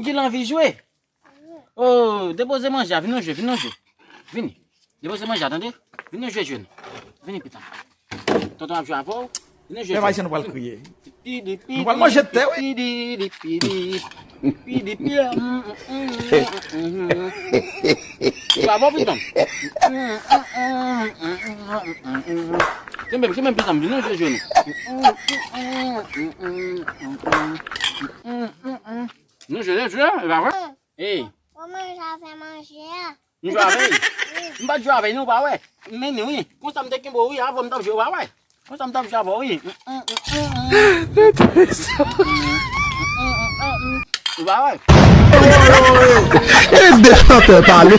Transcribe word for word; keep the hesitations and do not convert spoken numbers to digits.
Ki l anvi jwe? Oh, depoze manje a, vin nou jwe, vin nou jwe. Vini. Depoze manje a, tande? Vin nou jwe jwe nou. Vini, pitit. Tonton ap jwe avè w. Vin nou jwe jwe. Ayisyen nou pral kriye. Pidi, pidi, nou pral manje tè, wi. Pidi, pidi, pidi, pidi, pidi, mm, mm, mm, mm, mm. Bravo, pitit. Kenbe m, kenbe m, pitit, vin nou jwe jwe nou. Nou jwe jwe, e pa vre? Ey. Kòman jan fè manje a? M jwe avè l. M pa t jwe avè l, non, ou pa wè. Men wi, konsa m te kenbe w, wi, avè w m t ap jwe, ou pa wè. Konsa m t ap jwe avè w, wi. Ou pa wè. Ede chantè pale.